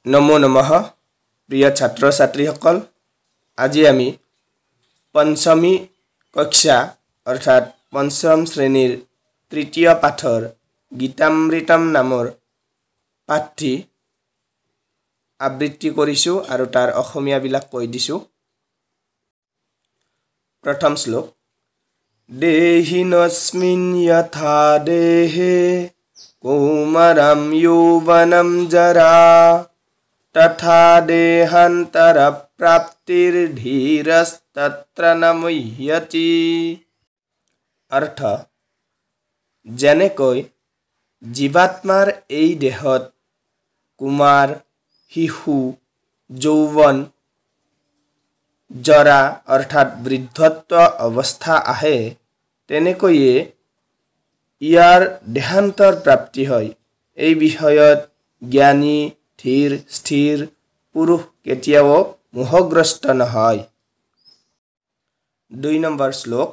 নমো নমঃ প্ৰিয় ছাত্ৰ ছাত্ৰীসকল, আজি আমি পঞ্চমী কক্ষা অৰ্থাৎ পঞ্চম শ্ৰেণীৰ তৃতীয় পাঠৰ গীতামৃতম নামৰ পাঠটি আবৃত্তি কৰিছোঁ আৰু তাৰ অসমীয়াবিলাক কৈ দিছোঁ। প্ৰথম শ্লোক, দেহিনস্মিন যথা দেহে কৌমাৰম যৌৱনম জৰা তথা দেহান্তৰ প্ৰাপ্তিৰ ধীৰস্তত্ৰ ন মুহ্যতি। অৰ্থ, যেনেকৈ জীৱাত্মাৰ এই দেহত কুমাৰ, শিশু, যৌৱন, জৰা অৰ্থাৎ বৃদ্ধত্ব অৱস্থা আহে, তেনেকৈয়ে ইয়াৰ দেহান্তৰ প্ৰাপ্তি হয়। এই বিষয়ত জ্ঞানী, ধীৰ, স্থিৰ পুৰুষ কেতিয়াও মোহগ্ৰস্ত নহয়। 2 নম্বৰ শ্লোক,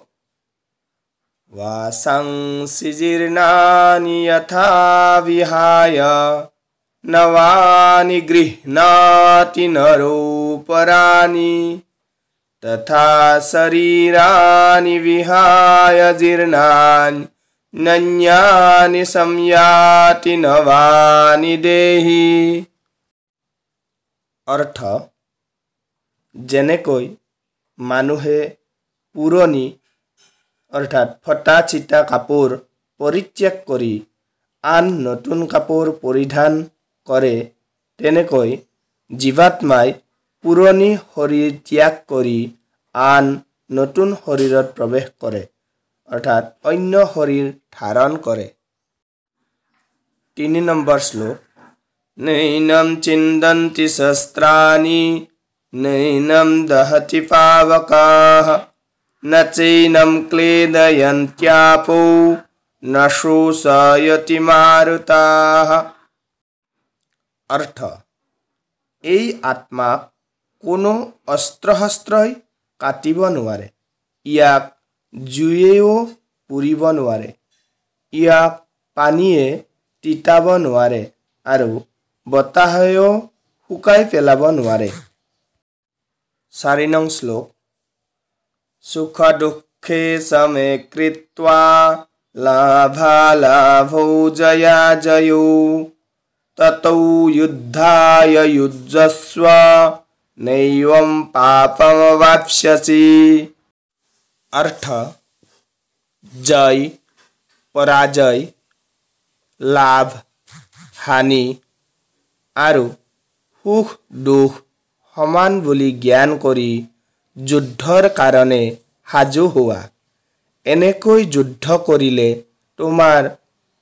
ৱাসাংসি জীৰ্ণানি যথা বিহায় নৱানি গৃহ্ণাতি নৰোপৰাণি তথা শৰীৰাণি বিহায় জীৰ্ণানি নন্যানি সংয়াতি নৱানি দেহি। অৰ্থ, যেনেকৈ মানুহে পুৰণি অৰ্থাৎ ফটা চিটা কাপোৰ পৰিত্যাগ কৰি আন নতুন কাপোৰ পৰিধান কৰে, তেনেকৈ জীৱাত্মাই পুৰণি শৰীৰ ত্যাগ কৰি আন নতুন শৰীৰত প্ৰৱেশ কৰে, অৰ্থাৎ অন্য শৰীৰ ধাৰণ কৰে। 3 নম্বৰ শ্লোক, নৈনম চিন্দন্তি শস্ত্ৰাণি নৈনম দহতি পাৱকাঃ ন চৈনম ক্লেদয়ন্ত্যাপো ন শোষয়তি মাৰুতাঃ। অৰ্থ, এই আত্মাক কোনো অস্ত্ৰ-শস্ত্ৰই কাটিব নোৱাৰে, ইয়াক জুয়েও পুৰিব নোৱাৰে, ইয়াক পানীয়ে তিতাব নোৱাৰে আৰু বতাহেও শুকাই পেলাব নোৱাৰে। 4 নং শ্লোক, সুখ দুঃখে সমে কৃত্বা লাভালাভৌ জয়া জয়ৌ ততৌ যুদ্ধায় যুজ্যস্ব নৈবম পাপমবাপ্স্যসি। অৰ্থ, জয়, পৰাজয়, লাভ, হানি আৰু সুখ দুখ সমান বুলি জ্ঞান কৰি যুদ্ধৰ কাৰণে সাজু হোৱা। এনেকৈ যুদ্ধ কৰিলে তোমাৰ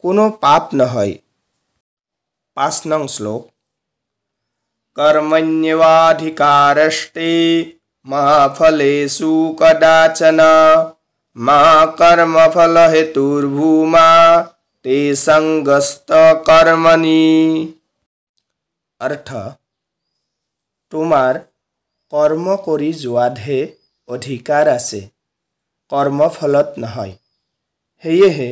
কোনো পাপ নহয়। 5 নং শ্লোক, কৰ্মণ্যেৱাধিকাৰস্তে মা ফলেষু কদাচন মা কৰ্মফলহেতুৰ্ভূমা তে সংগস্ত কৰ্মণি। অৰ্থ, তোমাৰ কৰ্ম কৰি যোৱাতহে অধিকাৰ আছে, কৰ্মফলত নহয়। সেয়েহে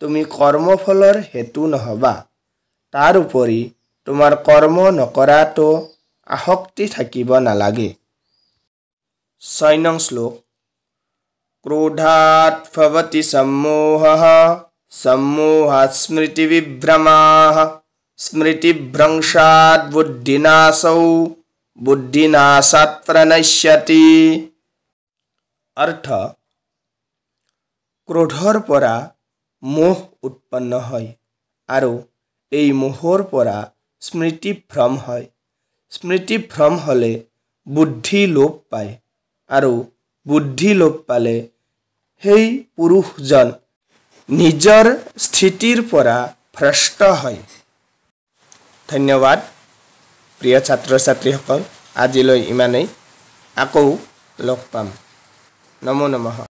তুমি কৰ্মফলৰ হেতু নহবা। তাৰ উপৰি তোমাৰ কৰ্ম নকৰাতো আসক্তি থাকিব নালাগে। 6 নং শ্লোক, ক্ৰোধাৎ ভৱতি সম্মোহঃ সম্মোহাৎ স্মৃতিবিভ্ৰমাঃ স্মৃতিভ্ৰংশাৎ বুদ্ধিনাশৌ বুদ্ধিনাশাৎ প্ৰণশ্যতি। অৰ্থ, ক্ৰোধৰ পৰা মোহ উৎপন্ন হয় আৰু এই মোহৰ পৰা স্মৃতিভ্ৰম হয়। স্মৃতিভ্ৰম হ'লে বুদ্ধি লোপ পায় আৰু বুদ্ধি লোপ পালে সেই পুৰুষজন নিজৰ স্থিতিৰ পৰা ভ্ৰষ্ট হয়। ধন্যবাদ প্ৰিয় ছাত্ৰ ছাত্ৰীসকল, আজিলৈ ইমানেই। আকৌ লগ পাম। নমো নমঃ।